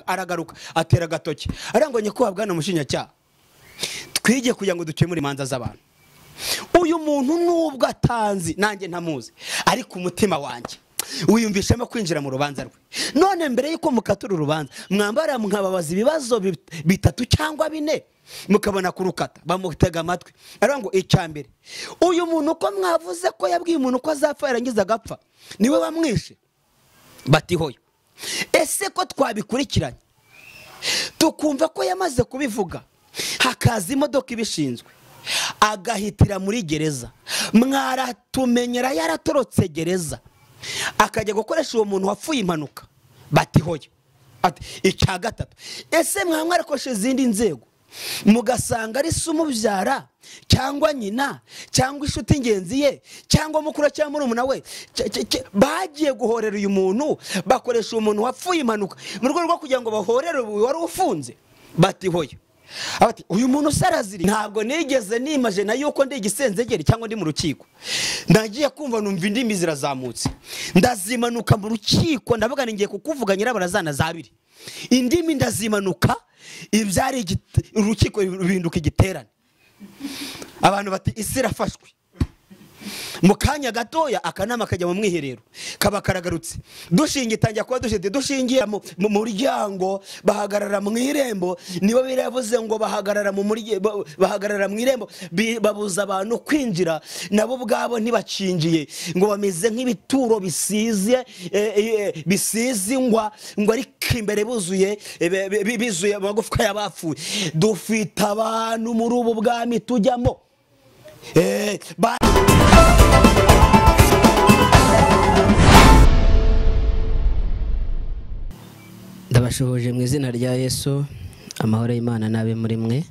Aragaruka atera gatoki arangwa ko bwana mushinyacyaha twige kugira ngo dukemure imanza z'abantu. Uyu muntu nubwo atanzi nanjye ntamuzi, ariko umutima wanjye wiyumvishemo kwinjira mu rubanza rwe. None mbere yuko mukatura urubanza mwambara mwababaza ibibazo bitatu cyangwa bine mukabona kurukata. Bamutega amatwi arangwa ngo icyambere, uyu muntu ko mwavuze ko yabwiye umuntu ko azapfa yarangiza agapfa, niwe wamwishe? Bati hoyo. Ese ko twabikurikiranye tukumva ko yamaze kubivuga, hakaza imodoka ibishinzwe agahitira muri gereza, mwaratumenyera yaratorotse gereza akajya gukoresha uwo muntu wapfuye impanuka? Bati hoyo. Ati icya gatatu, ese mwamwarakoshe izindi nzego mugasanga ari se umubyara cyangwa nyina cyangwa inshuti ingenzi ye cyangwa mukuru cyangwa murumuna we, bagiye guhorera uyu muntu, bakoresha umuntu wapfuye impanuka mu rwego rwo kugira ngo bahorere uyu wari ufunze? Bati hoyo. Ati uyu muntu saraziri. Ntabwo nigeze nimaje na yuko ndi igisenzegeri cyangwa ndi mu rukiko. Nagiye kumva numva indimi zirazamutse, ndazimanuka mu rukiko, ndavuga ngiye kukuvuga nyirabarazana zabiri. Indimi ndazimanuka, ibyari urukiko ruhinduka igiterane. Abantu bati isi irafashwe. Mu kanya gatoya akanama kajya mu mwiherero kaba karagarutse, dushingiye itangira kuba dushite dushingiye mu muryango, bahagarara mu irembo. Nibo biravuze ngo bahagarara mu muryango, bahagarara mu irembo, babuza abantu kwinjira, nabo ubwabo ntibacinjiye, ngo bameze nk'ibituro bisize bisize ingwa, ngo ariko imbere buzuye bizuye amagufwa y'abapfuye. Dufite abantu muri ubu bwami tujyamo. Ndabashuhuje mu izina rya Yesu, amahoro y'Imana nabe muri mwe.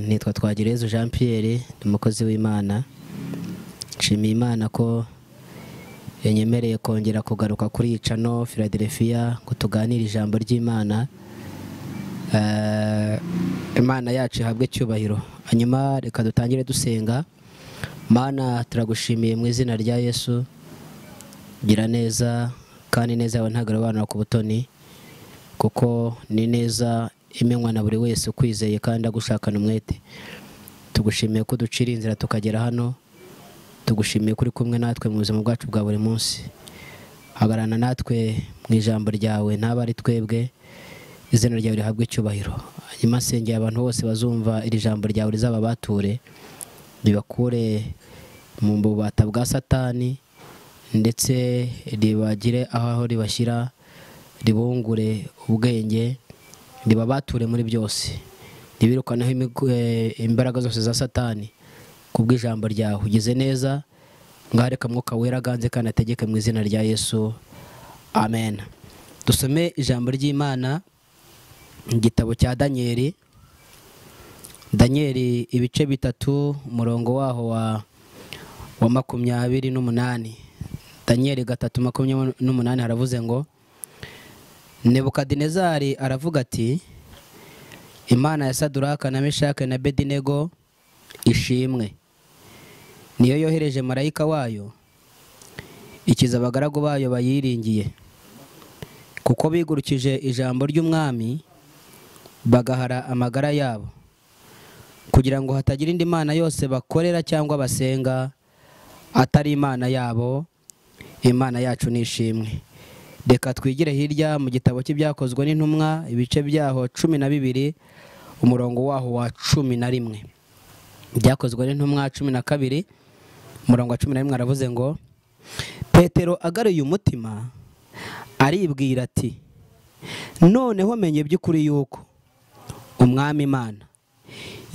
Nitwa Twagireyezu Jean Pierre, ni umukozi w'Imana. Nshimiye Imana ko yanyemereye kongera kugaruka kuri Channel Philadelphia ngo tuganire ijambo ry'Imana. Imana yacu ihabwe cyubahiro. Hanyuma reka dutangire dusenga. Mana, turagushimiye mu izina rya Yesu, gira neza kandi neza yawe ntagarobanura ku butoni, kuko ni neza imenywa na buri wese ukwizeye kandi agushakana umwete. Tugushimiye ko ducira inzira tukagera hano, tugushimiye kuri kumwe natwe mu buzima bwacu bwa buri munsi. Hagarana natwe mu ijambo ryawe, ntaba ari twebwe, izina ryawe rihabwe icyubahiro. Hanyuma nsengeye abantu bose bazumva iri jambo ryawe rizaba bature, ribakure mu bubata bwa Satani, ndetse ribagire aho ribashyira, ribungure ubwenge, ribabature muri byose, ribirukaneho imbaraga zose za Satani kubw'ijambo ryawe. Ugeze neza, ngahareka Mwuka Wera aganze kandi ategeke mu izina rya Yesu, amen. Dusome ijambo ry'Imana mu gitabo cya Danieli. Danieli ibice bitatu umurongo waho wa 28. Danieli 3:28 haravuze ngo Nebukadinezari aravuga ati, Imana ya Saduraka na Meshake na Abedinego ishimwe, niyo yohereje marayika wayo ikiza abagaragu bayo bayiringiye, kuko bigurukije ijambo ry'umwami bagahara amagara yabo, kugira ngo hatagira indi mana yose bakorera cyangwa basenga atari Imana yabo. Imana yacu nishimwe. Reka twigire hirya mu gitabo cy'ibyakozwe n'intumwa ibice byaho 12 umurongo waho wa 11. Ibyakozwe n'intumwa 12 umurongo wa 11 aravuze ngo Petero agaruye umutima aribwira ati, noneho menye by'ukuri yuko Umwami Imana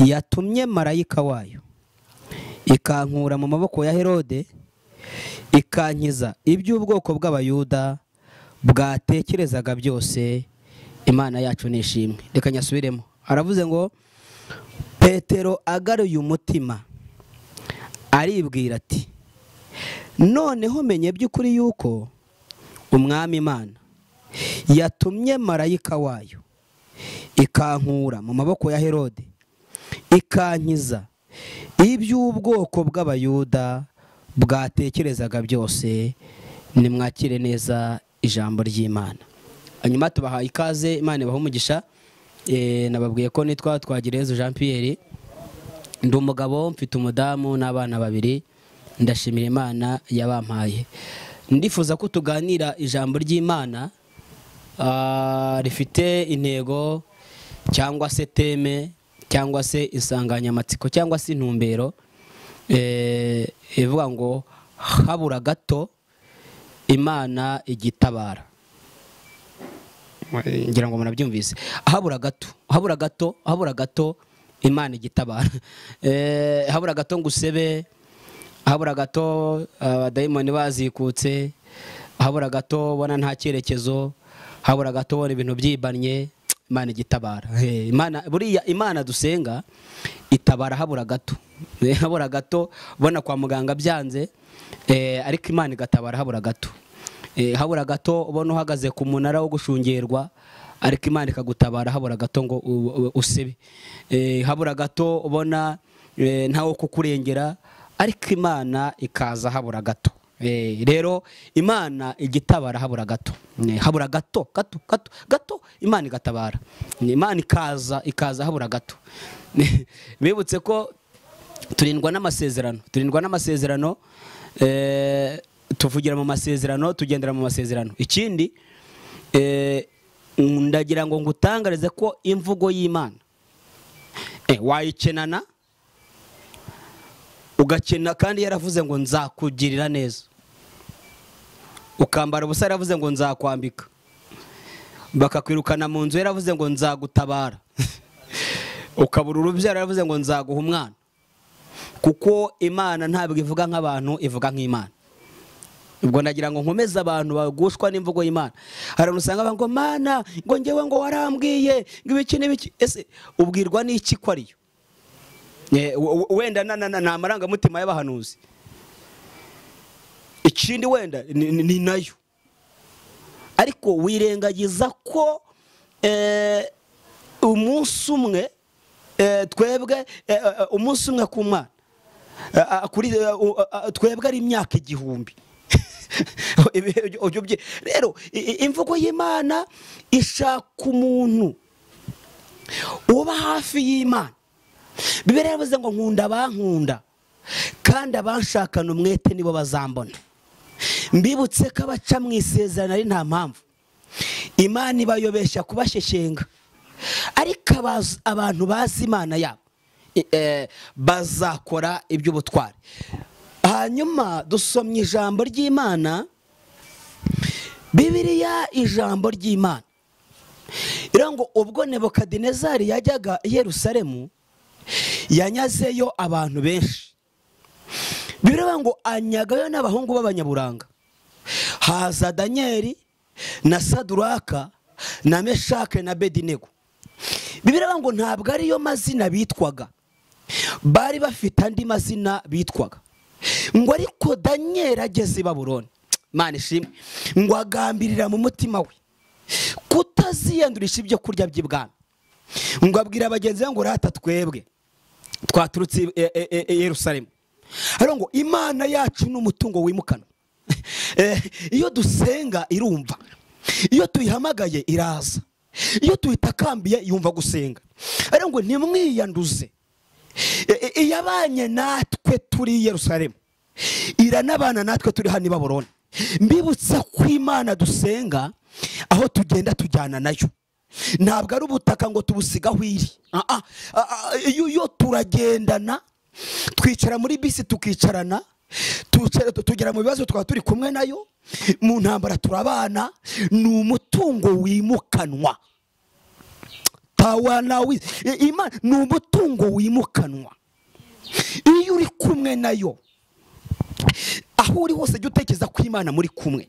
yatumye marayika wayo ikankura mu maboko ya Herode, ikankiza iby'ubwoko bw'Abayuda bwatekerezaga byose. Imana yacu nishimwe. Reka nyasubiremo. Aravuze ngo Petero agaruye umutima aribwira ati, noneho menye by'ukuri yuko Umwami Imana yatumye marayika wayo ikankura mu maboko ya Herode, ikankiza iby'ubwoko bw'Abayuda bwatekerezaga byose. Nimwakire neza ijambo ry'Imana. Hanyuma tubahaye ikaze, Imana ibahe umugisha. Nababwiye ko nitwa Twagireyezu Jean Pierre, ndi umugabo, mfite umudamu n'abana babiri, ndashimira Imana yabampaye. Ndifuza ko tuganira ijambo ry'Imana rifite intego cyangwa se teme cyangwa se insanganyamatsiko cyangwa se intumbero ivuga ngo habura gato Imana igitabara. Ngira ngo murabyumvise, habura gato, habura gato, habura gato Imana igitabara. Habura gato ngo usebe, habura gato abadayimoni bazikutse, habura gato ubona nta cyerekezo, habura gato ubona ibintu byibanye, Imana igitabara. Imana buriya, Imana dusenga itabara habura gato. Habura gato ubona kwa muganga byanze, ariko Imana igatabara habura gato. Habura gato ubona uhagaze ku munara wo gushungerwa, ariko Imana ikagutabara habura gato ngo usebe. Habura gato ubona ntawo kukurengera, ariko Imana ikaza habura gato. Rero Imana igitabara habura gato. Habura gato gato gato gato Imana igatabara. Imana ikaza habura gato. Bibutse ko turindwa n'amasezerano, turindwa n'amasezerano, tuvugira mu masezerano, tugendera mu masezerano. Ikindi ndagira ngo ngutangarize ko imvugo y'Imana wayikenana ugakena kandi yaravuze ngo nzakugirira neza, ukambara ubusa yaravuze ngo nzakwambika, bakakwirukana mu nzu yaravuze ngo nzagutabara, ukabura urubyaro yaravuze ngo nzaguha umwana. Kuko Imana ntabwo ivuga nk'abantu, ivuga nk'Imana. Ubwo ndagira ngo nkomeze abantu bagushwa n'imvugo y'Imana. Hari abantu usanga ngo Mana ngo ngewe ngo warambwiye ngo ibiki n'ibiki, ese ubwirwa n'iki ko ariyo? Wenda na amarangamutima y'abahanuzi, ikindi wenda ni nayo, ariko wirengagiza ko umunsi umwe twebwe, umunsi umwe ku mwana kuri twebwe ari imyaka 1000. Rero imvugo y'Imana ishaka umuntu uba hafi y'Imana. Bibiliya yavuze ngo nkunda abankunda kandi abanshakana umwete nibo bazambona. Mbibutse ko abaca mu isezerano ari nta mpamvu Imana ibayobesha kubasheshenga, ariko abantu bazi Imana yabo bazakora iby'ubutwari. Hanyuma dusomye ijambo ry'Imana, Bibiliya ijambo ry'Imana irango ubwo Nebukadinezari yajyaga i Yerusalemu yanyazeyo abantu benshi. Bibiliya ngo anyagayo n'abahungu b'abanyaburanga, haza Danieli na Saduraka na Meshake na Abedinego. Bibiliya ngo ntabwo ariyo mazina bitwaga, bari bafite andi mazina bitwaga. Ngo ariko Danieli ageze i Babuloni, Imana ishimwe, ngo agambirira mu mutima we kutaziyandurisha ibyo kurya by'ibwami. Ngo abwira bagenzi be ngo rata twebwe twaturutse i Yerusalemu, ariko ngo Imana yacu n'umutungo wimukanwa. Iyo dusenga irumva, iyo tuyihamagaye iraza, iyo tuyitakambiye yumva gusenga. Ariko ngo ntimwiyanduze, iyabanye natwe turi i Yerusalemu iranabana natwe turi hano i Babuloni. Mbibutsa ko Imana dusenga aho tugenda tujyana nayo, ntabwo ari ubutaka ngo tubusigaho iri. Iyo turagendana, twicara muri bisi tukicarana, tugera mu bibazo twaba turi kumwe nayo, mu ntambara turabana. Ni umutungo wimukanwa. Imana ni umutungo wimukanwa. Iyo uri kumwe nayo aho uri hose jya utekereza ko Imana muri kumwe,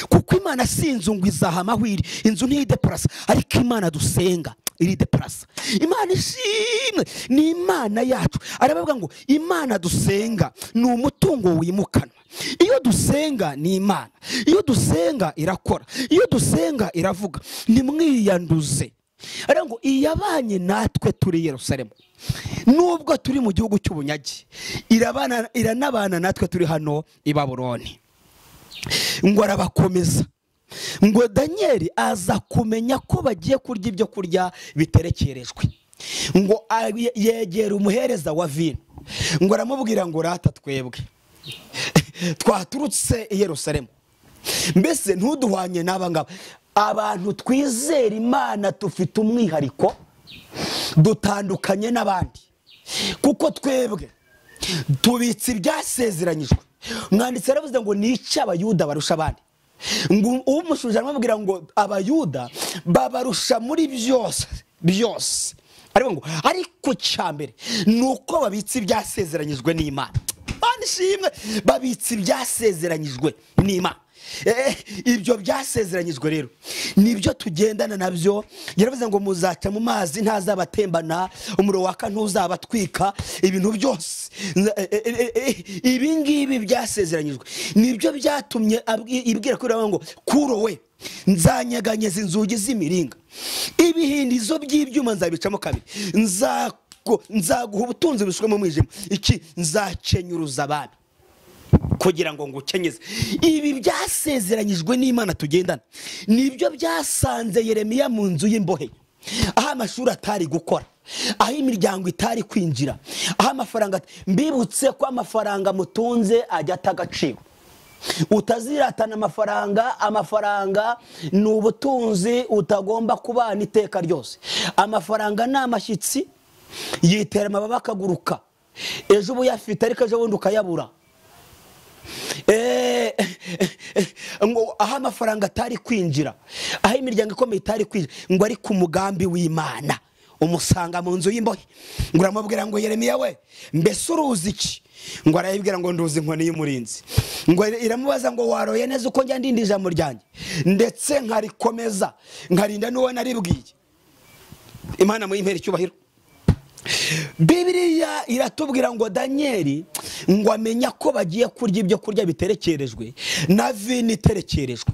kuko Imana si inzu ngo izaha amahwiri, inzu ntiyideparasa, ariko Imana dusenga irideparasa. Imana ishimwe, ni Imana yacu. Arabavuga ngo Imana dusenga ni umutungo wimukanwa. Iyo dusenga ni Imana, iyo dusenga irakora, iyo dusenga iravuga. Nimwiyanduze. Aravuga ngo iyabanye natwe turi Yerusalemu, nubwo turi mu gihugu cy'ubunyage, iranabana natwe turi hano i Babuloni. Ngo arabakomeza. Ngo Daniel aza kumenya ko bagiye kurya ibyo kurya biterekerejwe, ngo yegera umuhereza wa vino, ngo aramubwira ngo rata twebwe twaturutse i Yerusalemu, mbese ntuduhwanye n'aba ngaba. Abantu twizera Imana tufite umwihariko, dutandukanye n'abandi, kuko twebwe tubitse ibyasezeranyijwe. Umwanditsi yaravuze ngo ni iki Abayuda barusha abandi? Ngo umushuje aramubwira ngo Abayuda babarusha muri byose byose, ariko ngo ariko cyambere nuko babitse ibyasezeranyijwe n'Imana. Ishimwe, babitse ibyasezeranyijwe n'Imana. Ibyo byasezeranyijwe rero nibyo tugendana nabyo. Yaravuze ngo muzaca mu mazi ntazabatembana, umuriro waka ntuzabatwika, ibintu byose ibi ngibi byasezeranyijwe nibyo byatumye ibwira kuri ngo Kuro we nzanyeganyeza inzugi z'imiringa, ibihindizo by'ibyuma nzabicamo kabiri, nzaguha ubutunzi bushwe mu mwijima, iki nzakenyuruza abami kugira ngo ngukenyeze. Ibi byasezeranyijwe n'Imana tugendana nibyo byasanze Yeremiya mu nzu y'imbohe, aho amashuri atari gukora, aho imiryango itari kwinjira, aho amafaranga. Mbibutse ko amafaranga mutunze ajya atagaciro, utaziratana amafaranga. Amafaranga ni ubutunzi utagomba kubana iteka ryose. Amafaranga ni amashyitsi, yitera amababa akaguruka, ejo ubu yafite ariko ejo bundi ukayabura. Ngo aho amafaranga atari kwinjira, aho imiryango ikomeye itari kwinjira, ngo ari ku mugambi w'Imana umusanga mu nzu y'imbohe. Ngo aramubwira ngo Yeremiya we, mbese uruzi iki? Ngo arayibwira ngo nduzi inkoni y'umurinzi. Ngo iramubaza ngo waroye neza uko njya ndinda ijambo ryanjye, ndetse nkarikomeza nkarinda n'uwo naribwiye. Imana muyimpere icyubahiro. Bibiliya iratubwira ngo Daniel ngo amenya ko bagiye kurya ibyo kurya biterekerejwe na vino iterekerejwe,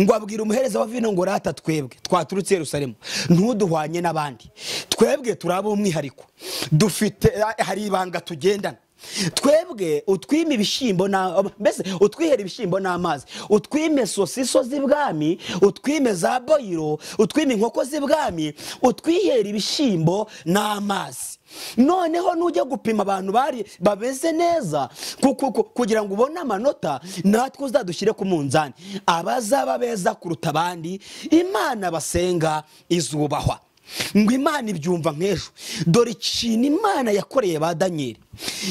ngo abwira umuhereza wa vino ngo rata twebwe twaturutse Yerusalemu ntuduhwanye n'abandi, twebwe turaba umwihariko, dufite hari ibanga tugendana, twebwe utwime ibishyimbo na mbese utwihera ibishyimbo n'amazi, utwime sosiso z'ibwami, utwime za boyiro, utwime inkoko z'ibwami, utwihera ibishyimbo n'amazi. Noneho nujya gupima abantu bari babeze neza kugira ngo ubone amanota, natwe uzadushyire ku munzani, abazaba beza kuruta abandi Imana basenga izubahwa. Ngo Imana ibyumva nk'ejo. Dore ikintu Imana yakoreye ba Daniel,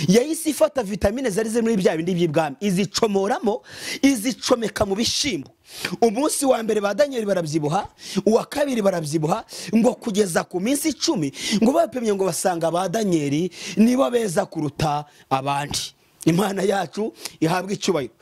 yahise ifata vitamine zari ziri muri bya bindi by'ibwami, izicomoramo, izicomeka mu bishyimbo. Umunsi wa mbere ba Daniel barabyibuha, uwa kabiri barabyibuha, ngo kugeza ku minsi 10 ngo bapimye ngo basanga ba Daniel nibo beza kuruta abandi. Imana yacu ihabwe icyubahiro,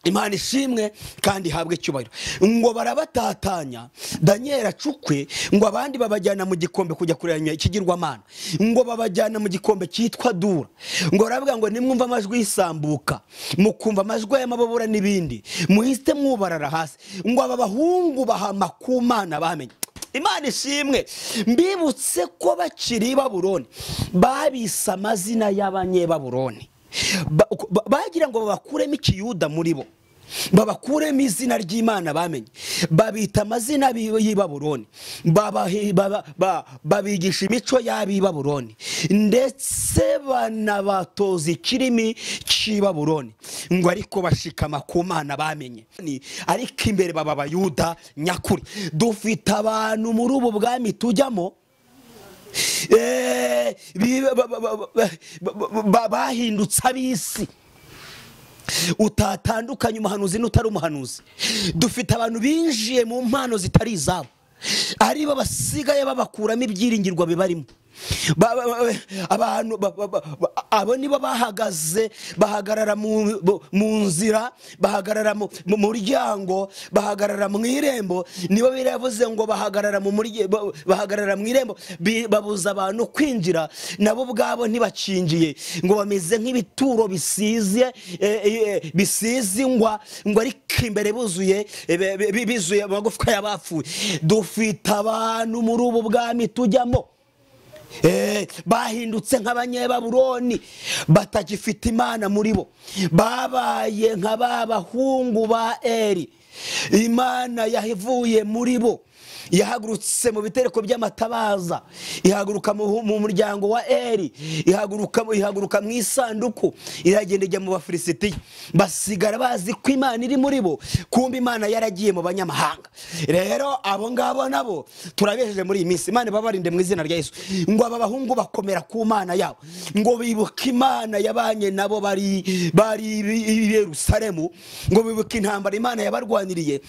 Imana ishimwe kandi ihabwe icyubahiro. Ngo barabatatanya, Daniel acukwe, ngo abandi babajyana mu gikombe kujya kureba ikigirwamana, ngo babajyana mu gikombe cyitwa Dura, ngo baravuga ngo nimwumva amajwi y'isambuka, mukumva amajwi y'amababura n'ibindi, muhite mwubarara hasi. Ngo aba bahungu bahama ku Mana bamenye. Imana ishimwe. Mbibutse ko bakiri i Babuloni babise amazina y'Abanyebaburoni, bagira ngo babakuremo ikiyuda muri bo, babakuremo izina ry'Imana bamenye, babita amazina y'i Babuloni, babigisha imico y'ab'i Babuloni, ndetse banabatoza ikirimi cy'i Babuloni, ngo ariko bashikama ku Mana bamenye, ariko imbere baba Abayuda nyakuri. Dufite abantu muri ubu bwami tujyamo bahindutse ab'isi, utatandukanye umuhanuzi n'utari umuhanuzi. Dufite abantu binjiye mu mpano zitari izabo, aribo basigaye babakuramo ibyiringirwa bibarimo. Abantu abo nibo bahagaze, bahagarara mu nzira, bahagarara mu muryango, bahagarara mu irembo. Nibo biravuze ngo bahagarara mu irembo, babuza abantu kwinjira, nabo ubwabo ntibakingiye, ngo bameze nk'ibituro bisize bisize ingwa, ngo ariko imbere buzuye bizuye amagufwa y'abapfuye. Dufite abantu muri ubu bwami tujyamo bahindutse nk'Abanyebaburoni, batagifite Imana muri bo, babaye nka ba bahungu ba Eli. Imana yavuye muri bo, yahagurutse mu bitereko by'amatabaza, ihaguruka mu muryango wa Eri, ihaguruka mu isanduku, iragenda ijya mu Bafilisitiya. Basigara bazi ko Imana iri muri bo, kumbe Imana yaragiye mu banyamahanga. Rero abo ngabo nabo turabejeje muri iyi minsi. Imana ibabarinde mu izina rya Yesu. Ngo aba bahungu bakomera ku Mana yabo, ngo bibuke Imana yabanye nabo bari i Yerusalemu, ngo bibuke intambara Imana yabarwaniriye,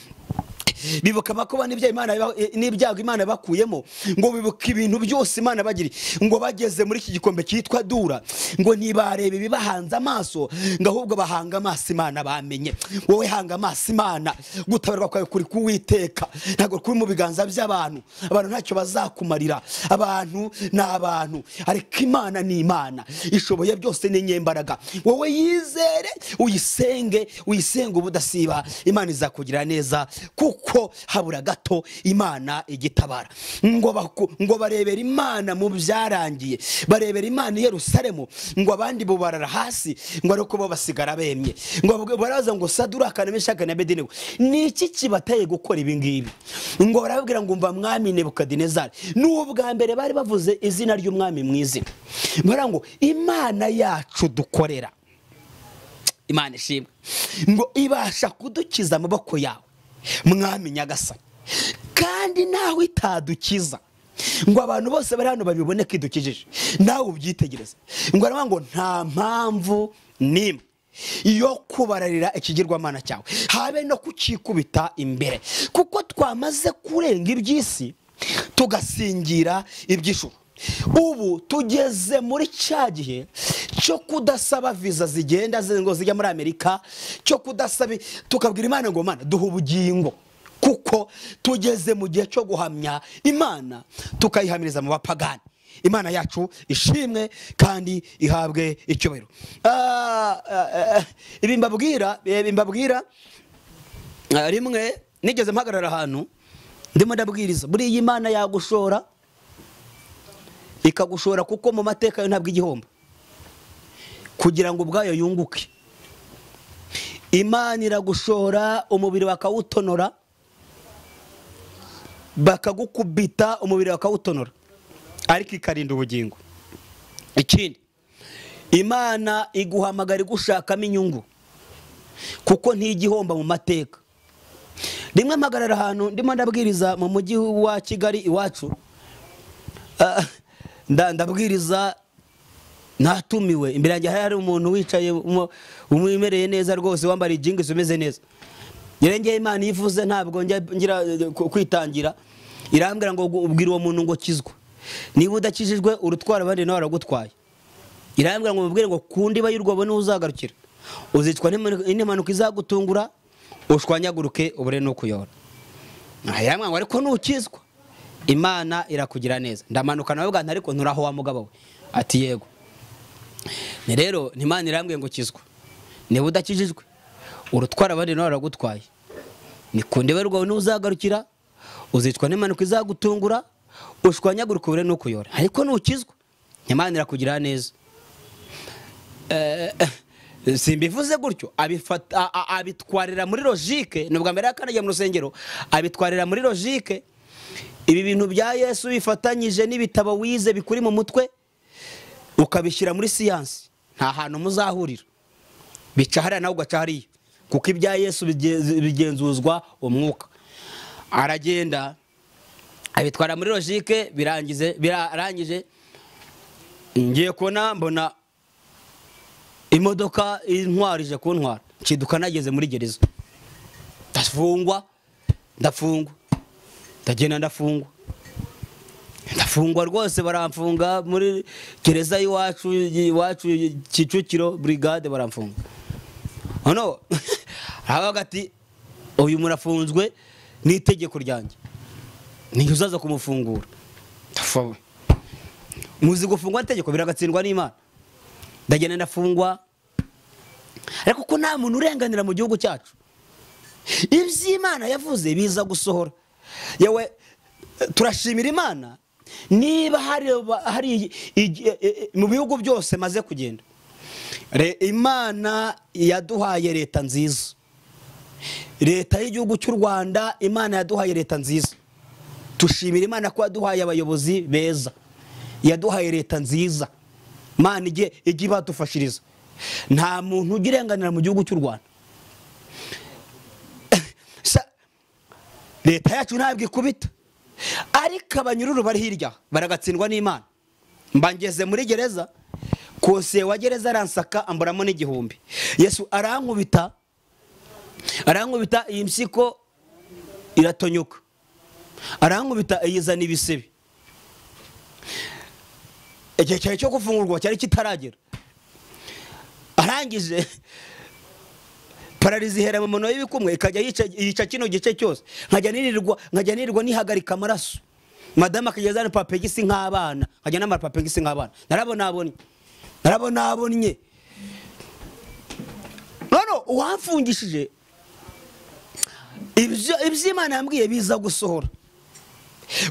bibuka amakuba n'ibyago Imana bakuyemo, ngo bibuka ibintu byose Imana bagiriye. Ngo bageze muri iki gikombe cyitwa Dura, ngo ntibarebe ibibahanze amaso, ngo ahubwo bahanga amaso Imana bamenye. Wowe hanga amaso Imana, gutabarwa kwawe kuri kuwiteka, ntabwo kuri mu biganza by'abantu. Abantu ntacyo bazakumarira, abantu ni abantu, ariko Imana ni Imana ishoboye byose, ni nyembaraga. Wowe yizere, uyisenge, uyisenge ubudasiba, Imana izakugira neza, kuko habura gato Imana igitabara. Ngo barebera Imana mu byarangiye, barebera Imana i Yerusalemu, ngo abandi bo barara hasi, ngo ariko bo basigara bemye. Ngo baraza ngo Saduraka na Meshaki na Abedenego, ni iki kibateye gukora ibi ngibi? Ngo barababwira ngo umva mwami Nebukadinezari. N'ubwa mbere bari bavuze izina ry'umwami mu izina, bara ngo Imana yacu dukorera, Imana ishimwe, ngo ibasha kudukiza amaboko yawe mwami Nyagasani, kandi nawe itadukiza ngo abantu bose bari hano babibone ko idukijije, nawe ubyitegereze. Ngo aravuga ngo nta mpamvu n'imwe yo kubararira ikigirwamana cyawe, habe no kukikubita imbere, kuko twamaze kurenga iby'isi tugasingira iby'ijuru. Ubu tugeze muri cya gihe cyo kudasaba visa zigenda ngo zijya muri Amerika, cyo kudasaba, tukabwira Imana ngo Mana duha ubugingo, kuko tugeze mu gihe cyo guhamya Imana tukayihamiriza mu bapagani. Imana yacu ishimwe kandi ihabwe icyubahiro. Ibi mbabwira rimwe nigeze mpagarara ahantu ndimo ndabwiriza, buri iyi Imana yagushora ikagushora, kuko mu mateka yo ntabwo igihomba, kugira ngo ubwayo yunguke. Imana iragushora umubiri bakawutonora, bakagukubita umubiri bakawutonora, ariko ikarinda ubugingo. Ikindi, Imana iguhamagara igushakamo inyungu, kuko ntigihomba mu mateka. Rimwe mpagarara ahantu ndimo ndabwiriza mu mujyi wa Kigali iwacu, ndabwiriza natumiwe, imbere yanjye hari umuntu wicaye umwimereye neza rwose, wambara ijingisi umeze neza. Nyirengeye Imana yivuze ntabwo ngira kwitangira, irambwira ngo ubwira uwo muntu ngo kizwa, niba udakijijwe urutwara abandi nawe aragutwaye. Irambwira ngo mubwire ngo kundi bayirwabo n'uzagarukira, uzicwa n'impanuka izagutungura, ushwanyaguruke ubure no kuyora. Irambwira ngo ariko nukizwa Imana irakugira neza. Ndamanuka nawe bwa ariko nturaho wa mugabo we. Ati yego. Ni rero Imana irambwiye ngo kizwa, niba udakijijwe urutwara abandi nawe aragutwaye, ni kunde barwawe n'uzagarukira, uzicwa n'impanuka izagutungura, ushwanyaguruka ubure no kuyora, ariko nukizwa Imana irakugira neza. Simbivuze gutyo, abitwarira muri logique. Nubwa mbere yakanajya mu rusengero, abitwarira muri logique. Ibi bintu bya Yesu bifatanyije n'ibitabo wize bikuri mu mutwe, ukabishyira muri siyansi, nta hantu muzahurira. Bica hariya nawe ugaca hariya, kuko ibya Yesu bigenzuzwa umwuka. Aragenda abitwara muri logique, birangije ngiye kubona mbona imodoka intwarije kuntwara, nshiduka nageze muri gereza, ndafungwa ndagenda ndafungwa rwose, baramfunga muri gereza y'iwacu Kicukiro brigade, baramfunga. Hano habaga ati uyu murafunzwe n'itegeko ryanjye, ni uzaza kumufungura. Ndafunga, muzi gufungwa n'itegeko biragatsindwa n'Imana. Ndagenda ndafungwa, ariko ko nta muntu urenganira mu gihugu cyacu, iby'Imana yavuze biza gusohora. Yewe turashimira Imana, niba hari mu bihugu byose maze kugenda, Imana yaduhaye leta nziza. Leta y'igihugu cy'u Rwanda, Imana yaduhaye leta nziza. Tushimira Imana ko yaduhaye abayobozi beza, yaduhaye leta nziza. Imana ijye ibadufashiriza. Nta muntu ugirenganira mu gihugu cy'u Rwanda. Leta yacu ntabwo ikubita, ariko abanyururu bari hirya baragatsindwa n'Imana. Mba ngeze muri gereza, konseye wa gereza aransaka amburamo n'igihumbi. Yesu arankubita, iyi mpyiko iratonyuka, arankubita iyizana ibisebe. Igihe cyari cyo gufungurwa cyari kitaragera. Arangije pararizi ihera mu muno y'ibikumwe ikajya yica kino gice cyose. Nkajya nirirwa nihagarika amaraso. Madame akajya azana papegisi nk'abana, nkajya namara papegisi nk'abana. Narabonabonye. None uwamfungishije ibyo Imana yambwiye biza gusohora,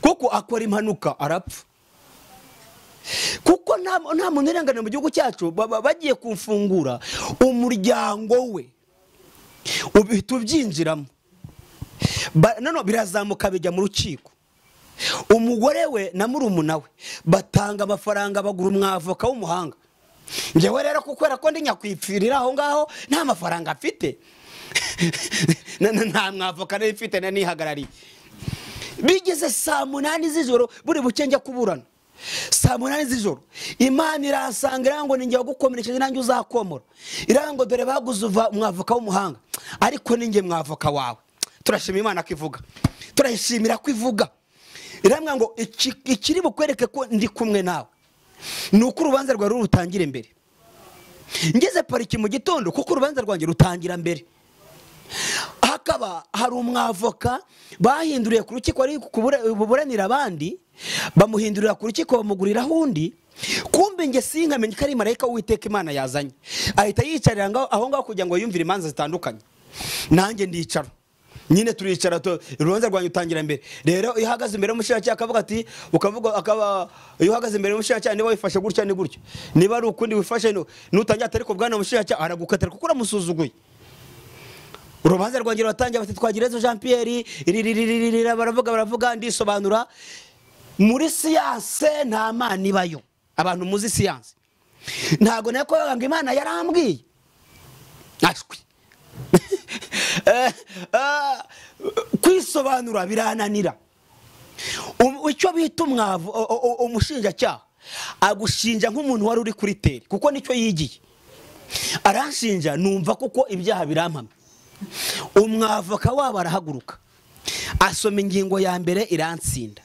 kuko akora impanuka arapfa. Kuko nta muntu urengana mu gihugu cyacu. Bagiye kumfungura umuryango we uhita ubyinjiramo. None birazamuka bijya mu rukiko. Umugore we na murumuna we batanga amafaranga bagura umwavoka w'umuhanga. Njyewe rero kukwera ko ndi nyakwipfirira aho ngaho nta mafaranga afite, nta mwavoka nari mfite nanihagarariye. Bigeze saa 8 z'ijoro buri buke njya kuburana. Saa 8 z'ijoro Imana iransanga irango ninjye wagukomerekeje nanjye uzakomora. Irango dore baguze umwavoka w'umuhanga, ariko ninjye mwavoka wawe. Turashima Imana ko ivuga, turayishimira ko ivuga. Iramwa ngo ikiri bukwereke ko ndi kumwe nawe nuko urubanza rwawe rutangire mbere. Ngeze pariki mu gitondo kuko urubanza rwanjye rutangira mbere. Hakaba hari umwavoka bahinduriye ku rukiko ari kuburanira abandi, bamuhindurira ku rukiko bamuguriraho undi. Kumbe nge sinkamenye ko ari marayika w'Uwiteka Imana yazanye. Ahita yicarira aho ngaho kugira ngo yumvire imanza zitandukanye. Nanjye ndicara nyine, turicara, urubanza rwanjye utangira mbere. Rero iyo uhagaze imbere y'umushinjacyaha akavuga ati, ukavuga akaba iyo uhagaze imbere y'umushinjacyaha niba wifashe gutya ni gutya, niba ari ukundi wifashe nutangira atari ko bwana umushinjacyaha aragukatira kuko uramusuzuguye. Urubanza rwanjye ruratangira, bati Twagirezo Jean Pierre iri baravuga, ndisobanura. Muri siyanse nta mana ibayo. Abantu muzi siyanse ntago nakoraga ngo Imana yarambwiye ashwi. Kwisobanura birananira. Icyo bita umwavu umushinjacyaha agushinja nk'umuntu wari uri kuri teri, kuko nicyo yigiye. Aranshinja numva kuko ibyaha birampamye. Umwavoka wabo arahaguruka asoma ingingo ya mbere irantsinda,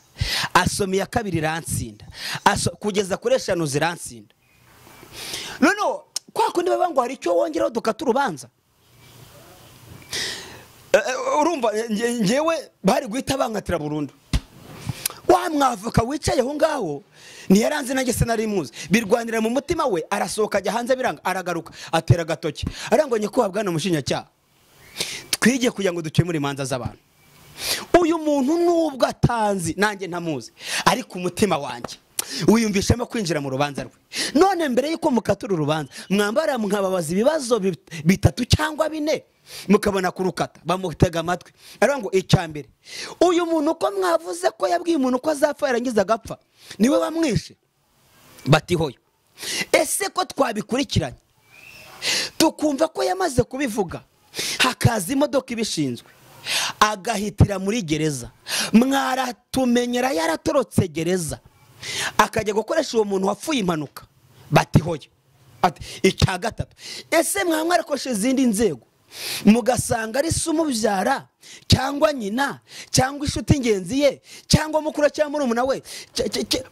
asoma iya kabiri irantsinda, kugeza kuri 5 zirantsinda. None kwa kundi baba ngo hari icyo wongeraho dukata urubanza. Urumva ngewe bari guhita bankatira burundu. Wa mwavoka wicaye aho ngaho ntiyaranze nanjye sinari muzi, birwanira mu mutima we, arasohoka ajya hanze biranga, aragaruka atera agatoki arangwa nyakubahwa bwana umushinjacyaha, twige kugira ngo dukemure imanza z'abantu. Uyu muntu nubwo atanzi nanjye ntamuzi, ariko umutima wanjye wiyumvishemo kwinjira mu rubanza rwe. None mbere yuko mukatura urubanza mwambara mwababaza ibibazo 3 cyangwa 4 mukabona kurukata. Bamutega amatwi aravuga ngo icya mbere, uyu muntu uko mwavuze ko yabwiye umuntu ko azapfa yarangiza agapfa, niwe wamwishe? Bati hoyo. Ese ko twabikurikiranye tukumva ko yamaze kubivuga, hakaza imodoka ibishinzwe agahitira muri gereza, mwaratumenyera yaratorotse gereza akajya gukoresha uwo muntu wapfuye impanuka? Bati hoyo. Ati icya gatatu, ese mwamwarakoshe izindi nzego mugasanga ari se umubyara cyangwa nyina cyangwa inshuti ngenzi ye cyangwa mukuru cyangwa murumuna we,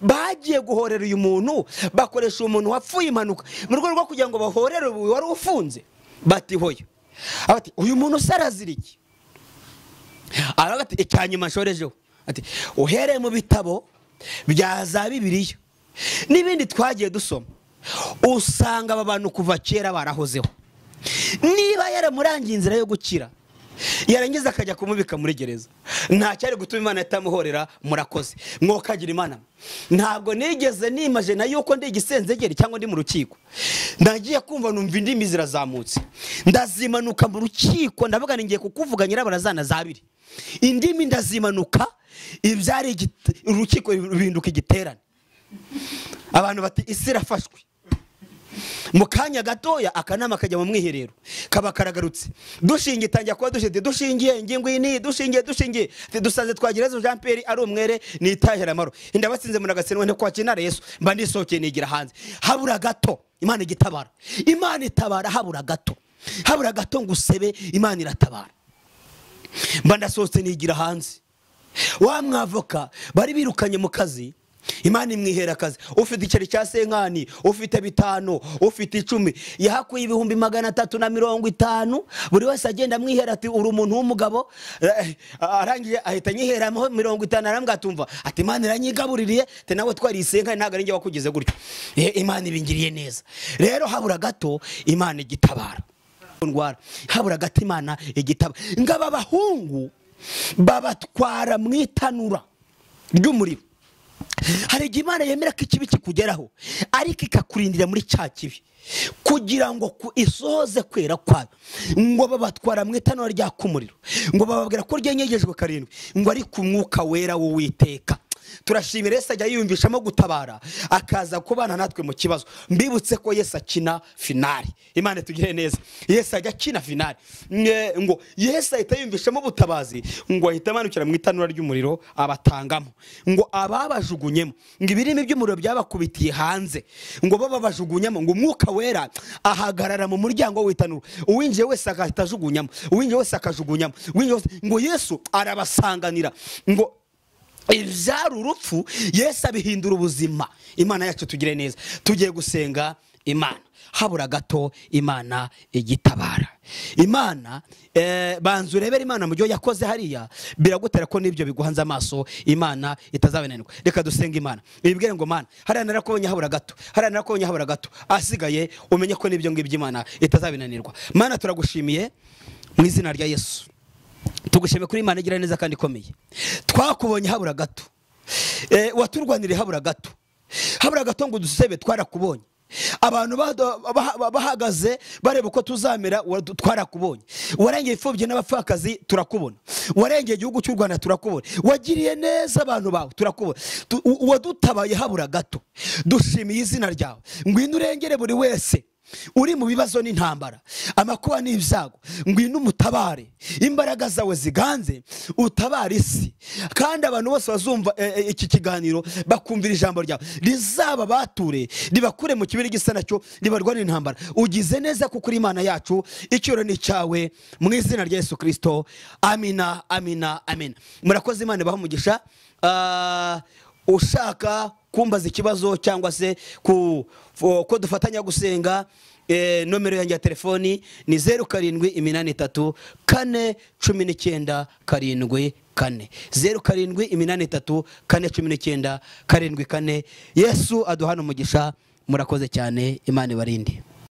bagiye guhorera uyu muntu, bakoresha umuntu wapfuye impanuka mu rwego rwo kugira ngo bahorere uyu wari ufunze? Bati hoyo. Ati uyu muntu sarazira iki? Aravuga ati icya nyuma nshorejeho, ati uhereye mu bitabo bya za Bibiliya n'ibindi twagiye dusoma, usanga aba bantu kuva kera barahozeho. Niba yaramurangiye inzira yo gukira, Yarangiza akajya kumubika muri gereza. Nta cyari gutuma Imana itamuhorera. Murakoze mwokagira Imana. Ntabwo nigeze nimaje na yuko ndi igisenzegeri cyangwa ndi mu rukiko. Ndagiye kumva numva indimi zirazamutse, ndazimanuka mu rukiko, ndavuga ngiye kukuvuga nyirabarazana zabiri. Indimi ndazimanuka, ibyari urukiko ruhinduka igiterane. Abantu bati isi irafashwe. Mu kanya gatoya akanama kajya mu mwiherero, kaba karagarutse. Dushingiye itangira kuba dushingiye, dushingiye ingingo iyi, dushingiye dusanze Twagirayezu Jean Pierre ari umwere nitahera amaro. Ndabatsinze muragatsindwa ntikwakina Yesu, mba nisohokeye nigira hanze. Habura gato Imana igitabara. Imana itabara habura gato. Habura gato ngo usebe, Imana iratabara. Mba ndasohotse nigira hanze. Wa mwavoka bari birukanye mu kazi, Imana imwihera akazi. Ufite igiceri cya senkani, ufite 5, ufite 10, yahakuye 350,000. Buri wese agenda amwihera ati uri umuntu w'umugabo. Arangije ahita anyiheramo 50, arambwira atumva ati Imana iranyigabuririye, ati nawe twari isenkani ntabwo ari njye wakugize gutyo. Imana ibingiriye neza. Rero habura gato Imana igitabara. Ndwara habura gato Imana igitabara. Ngaba bahungu babatwara mu itanura ry'umuriro. Hari igihe Imana yemera ko ikibi kikugeraho, ariko ikakurindira muri cya kibi kugira ngo isohoze kwera kwayo. Ngo babatwara mu itanura ryaka umuriro, ngo bababwira ko ryenyegejwe 7, ngo ari ku mwuka wera w'Uwiteka. Turashimira Yesu ajya yiyumvishamo gutabara, akaza kubana natwe mu kibazo. Mbibutse ko Yesu akina finali. Imana itugire neza. Yesu ajya akina finali. Ngo Yesu ahita yiyumvishamo ubutabazi, ngo ahita amanukira mu itanura ry'umuriro abatangamo. Ngo ababajugunyemo, ngo ibirimi by'umuriro byabakubitiye hanze, ngo bababajugunyamo, ngo umwuka wera ahagarara mu muryango w'itanura. Uwinjiye wese agahita ajugunyamo, uwinjiye wese akajugunyamo, ngo Yesu arabasanganira. Ngo ibyari urupfu Yesu abihindura ubuzima. Imana yacu tugire neza. Tugiye gusenga Imana. Habura gato Imana igitabara. Imana banza urebere Imana mu byo yakoze hariya, biragutera ko nibyo biguhanze amaso Imana itazabenanirwa. Reka dusenga Imana. Ibibwire ngo Mana, hariya narakubonye habura gato, hariya narakubonye habura gato, asigaye umenye ko nibyo ngibyo Imana itazabenanirwa. Mana turagushimiye mu izina rya Yesu. Tugushime kuri Imana igira neza kandi ikomeye. Twakubonye habura gato. Waturwaniriye habura gato. Habura gato ngo dusebe, twarakubonye. Abantu bahagaze bareba uko tuzamera, twarakubonye. Warengeye imfubyi n'abapfakazi, turakubona. Warengeye igihugu cy'u Rwanda, turakubona. Wagiriye neza abantu bawe, turakubona. Wadutabaye habura gato. Dushimiye izina ryawe. Ngwino urengere buri wese uri mu bibazo n'intambara, amakuba n'ibyago. Ngwino umutabare, imbaraga zawe ziganze, utabare isi. Kandi abantu bose bazumva iki kiganiro bakumvira ijambo ryawe, rizaba bature, ribakure mu kibiri gisa nacyo, ribarwane intambara. Ugize neza kuko uri Imana yacu, icyubahiro ni cyawe, mu izina rya Yesu Kristo. Amina, amina, amina. Murakoze, Imana ibahe umugisha. Ushaka kumbaza ikibazo cyangwa se ko dufatanya gusenga, nomero yanjye ya telefoni ni 0783 4 19 7 4, 0783 4 19 7 4. Yesu aduhana umugisha. Murakoze cyane, Imana ibarinde.